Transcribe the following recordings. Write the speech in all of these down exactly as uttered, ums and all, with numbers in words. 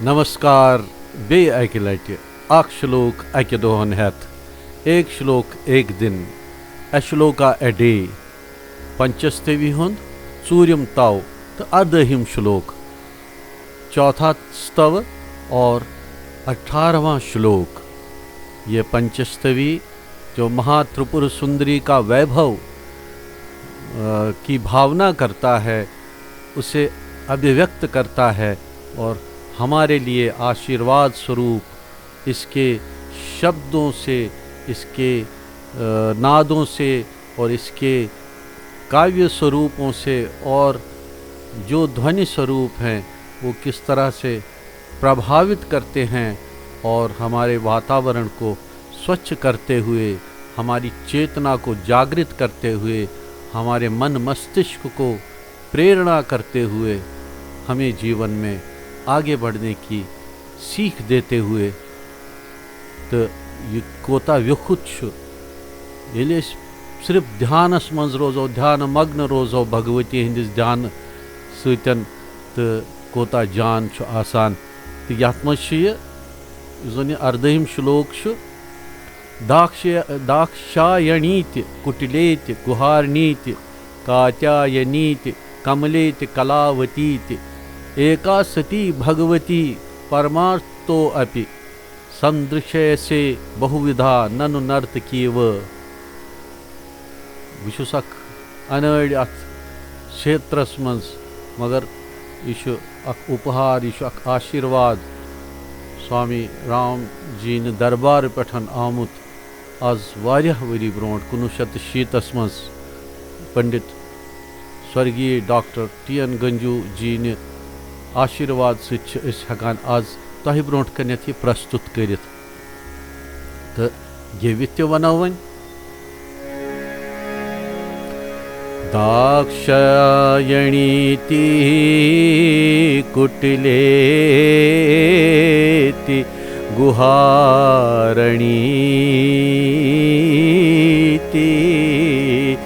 نمسکار۔ بیٚیہِ اَکہِ لَٹہِ اَکھ شلوک اَکہِ دۄہَن ہٮ۪تھ۔ ایک شلوک ایک دِن، اَ شلوکا اَ ڈے۔ پنچستوی ہُنٛد ژوٗرِم تَو تہٕ اَردٲہِم شلوک۔ چوتھا ستو اور اٹھارہواں شلوک۔ یہ پنچستوی جو مہا ترپر سندری کا ویبھو، آ، کی بھاونا کرتا ہے، اسے ابھیویکت کرتا ہے اور ہمارے لیے آشیرواد سوروپ اس کے شبدوں سے، اس کے، آ، نادوں سے اور اس کے کاویہ سوروپوں سے اور جو دھونی سوروپ ہیں، وہ کس طرح سے پربھاوت کرتے ہیں اور ہمارے واتاورن کو سوچھ کرتے ہوئے، ہماری چیتنا کو جاگرت کرتے ہوئے، ہمارے من مستشک کو پریرنا کرتے ہوئے ہمیں جیون میں آگے بڑھنے کی سیکھ دیتے ہوئے۔ تہٕ یہِ کوتاہ ویوٚکھُت چھُ۔ ییٚلہِ أسۍ صرف دھیانس منٛز روزو، دھیان مگن روزو بھگوتی ہٕنٛدِس دھیانہٕ سۭتۍ، تہٕ کوتاہ جان چھُ آسان۔ تہٕ یتھ منٛز چھُ یہِ، یُس زن یہِ اردٲہِم شلوک چھُ، داکش-، داکشایݨیٖتی کُٹِلیٖتی گُہارݨیٖتی کاتیایݨیٖتی کملیٖتی کلاؤتیٖتی ایکا ستی بھگوتی پرمارتھو اپی سندرشیسے بہووِدھا ننو نرتکیٖو۔ بہٕ چھُس اکھ انٲڑۍ اتھ چھیترس منٛز، مگر یہِ چھُ اکھ اُپہار، یہِ چھُ اکھ آشیٖرواد۔ سوامی رام جی نہِ دربار پٮ۪ٹھ آمُت۔ از واریاہ ؤری برونٛٹھ، کُنوُہ شیٚتھ تہٕ شیٖتس منٛز، پنڈت سورگیہ ڈاکٹر ٹی این گنجو جی نہِ آشیٖرواد سۭتۍ چھِ أسۍ ہٮ۪کان از تۄہہِ برونٛٹھ کنٮ۪تھ یہِ پرستُت کٔرِتھ تہٕ گیٚوِتھ تہِ ونو وۄنۍ۔ داکشایݨیٖتی کُٹِلیٖتی گُہارݨیٖتی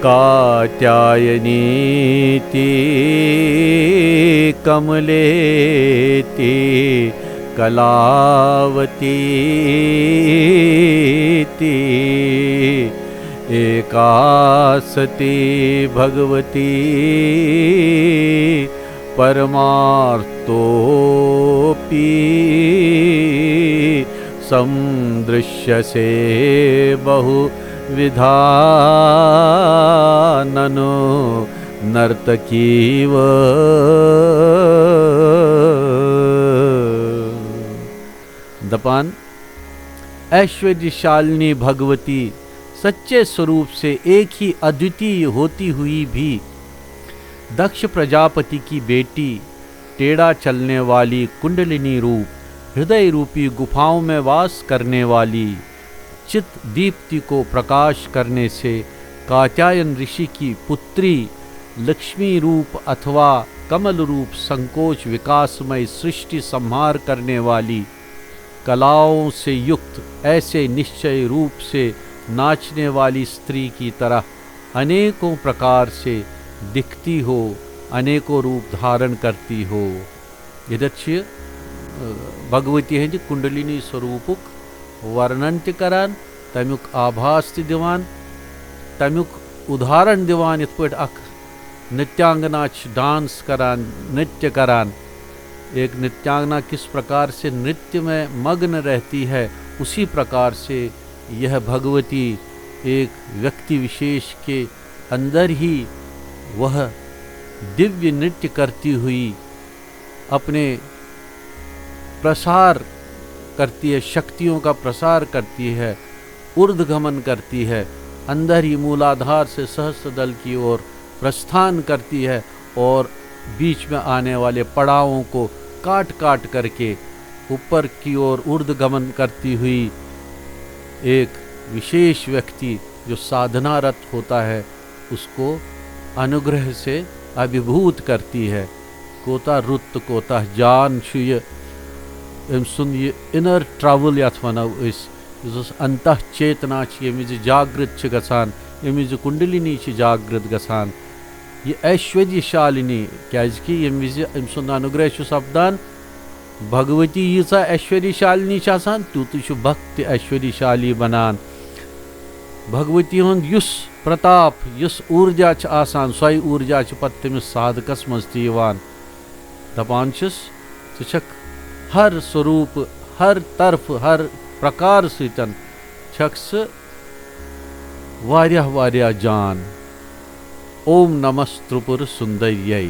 کاتیایݨیٖتی کملیٖتی کلاؤتیٖتی ایکا ستی بھگوتی پرمارتھوپی سندرشیسے بہووِدھا ننو نرتکیٖو۔ دپان، ایشوریہ شالنی بھگوتی سچے سوروپ سے ایک ہی ادویتیہ ہوتی ہوئی بھی دکش پرجاپتی کی بیٹی، ٹیڑھا چلنے والی کنڈلنی روپ، ہردے روپی گفاؤں میں واس کرنے والی چت دیپتی کو پرکاش کرنے سے کاتیاین رشی کی پتری لکشمی روپ अथवा कमल रूप संकोच विकासमय सृष्टि संहार करने वाली कलाओं से युक्त ऐसे निश्चय रूप से नाचने वाली स्त्री की तरह अनेकों प्रकार से दिखती हो, अनेकों रूप धारण करती हो। ییٚتٮ۪تھ چھِ، اَ، بھگوتی ہٕنٛدِ کُنڈلِنی سوروٗپُک ورنن تہِ کران، تَمیُک آبھاس تہِ دِوان، تَمیُک اُداہرن دِوان، یِتھ پٲٹھۍ اکھ نتیانگنا چھِ ڈانس کران، نرتیہ کران۔ ایک नृत्यांगना किस प्रकार से नृत्य में मग्न रहती है, उसी प्रकार से यह भगवती एक व्यक्ति विशेष के अंदर ही वह दिव्य नृत्य करती हुई अपने प्रसार करती है, शक्तियों का प्रसार करती है, ऊर्ध्वगमन करती है, अंदर ही मूलाधार से सहस्त्रदल की ओर प्रस्थान करती है और बीच में आने वाले पड़ावों को काट काट करके ऊपर की ओर ऊर्ध्वगमन करती हुई एक विशेष व्यक्ति जो साधनारत होता है, उसको अनुग्रह से अभिभूत करती है। کوتاہ رُت تہٕ کوتاہ جان چھُ یہِ، أمۍ سُنٛد یہِ inner travel یَتھ وَنو أسۍ، یُس أسۍ انتہ چیتنا چھِ، ییٚمہِ وِزِ جاگرت چھِ گژھان، ییٚمہِ وِزِ کُنڈلِنی چھِ جاگرت گژھان، یہِ ایشوریہ شالِنی، کیٛازِکہِ ییٚمہِ وِزِ أمۍ سُنٛد انوگرہ چھُ سپدان، بھگؤتی ییٖژاہ ایشوری شالنی چھِ آسان، تیوٗتٕے چھُ بھکت تہِ ایشوری شالی بنان۔ بھگؤتی ہُنٛد یُس پرتاپ، یُس اوٗرجا چھِ آسان، سۄے اوٗرجا چھِ پتہٕ تٔمِس سادھکس منٛز تہِ یِوان۔ دپان چھِس، ژٕ چھکھ ہر سوروٗپ، ہر طرفہٕ، ہر پرکار سۭتۍ چھکھ ژٕ واریاہ واریاہ جان۔ اوم نمس ترٛپُر سُندریے۔